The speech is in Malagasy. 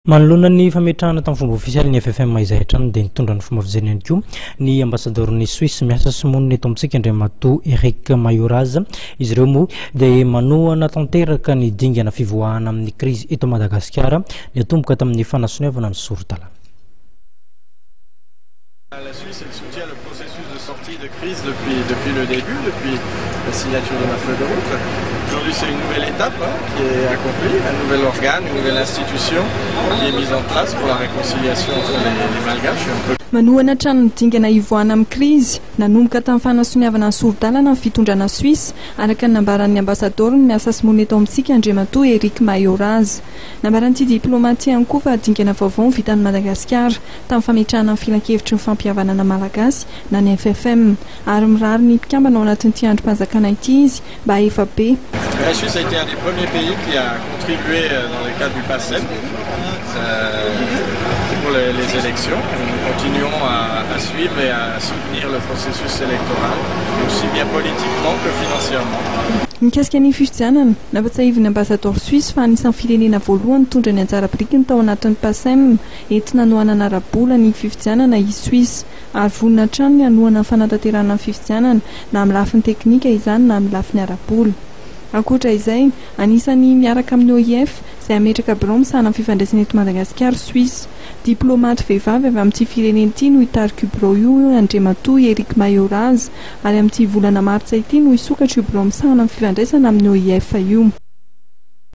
Manoloana ny fametrahana tamin'ny fomba ofisialy ny FFM izay hatrany dia nitondra ny fomba fijeriny ihany koa ny ambasadaoron'i Suisse miasa sy monina eto amintsika Andriamatoa Eric Mayoraz. Izy ireo moa dia manohana tanteraka ny dingana fivoahana amin'ny krizy eto Madagasikara niatomboka tamin'ny fanasoniavana ny sori-dalàna. La Suisse elle soutient le processus de sortie de crise depuis, depuis le début, depuis la signature de la feuille de route. Aujourd'hui, c'est une nouvelle étape hein, qui est accomplie, un nouvel organe, une nouvelle institution qui est mise en place pour la réconciliation entre les, les Malgaches. On peut Manohana hatrany ny dingana hivoahana amin'ny krizy nanomboka tamin'ny fanasoniavana ny sori-dalana ny fitondrana Suisse, araka ny nambaran'ny ambasadaoro ny miasa sy monina eto amintsika Andriamatoa Eric Mayoraz. Nambaran'ity diplaomaty ihany koa fa dingana vaovao ny vitan'i Madagasikara tamin'ny fametrahana ny filankevitry ny fampihavanana malagasy na ny FFM ary mirary ny mpikambana ao anatin'ity andrim-panjakana ity izy mba hahefa be. La Suisse a été un des premiers pays qui a contribué dans le cadre du PACEM pour les, les élections. Nous continuons à, à suivre et à soutenir le processus électoral, aussi bien politiquement que financièrement. Mikasika ny fifidianana, nampatsiahivin'ny ambasadaoro suisse fa anisan'ny firenena voalohany nitondra ny anjara birikiny tao anatin'ny PACEM entina hanohanana ara-bola ny fifidianana i Suisse ary vonona hatrany ny hanohana ny fanatanterahana ny fifidianana na amin'ny lafiny teknika izany na amin'ny lafiny ara-bola. Ankoatra izay, anisan'ny miaraka amin'ny OIF izay hametraka birao misahana ny fifandraisana eto Madagasikara Suisse. Diplaomaty vehivavy avy amin'ity firenena ity no hitarika io birao io Andriamatoa Eric Mayoraz ary amin'ity volana martsa ity no hisokatra io birao misahana ny fifandraisana amin'ny OIF io.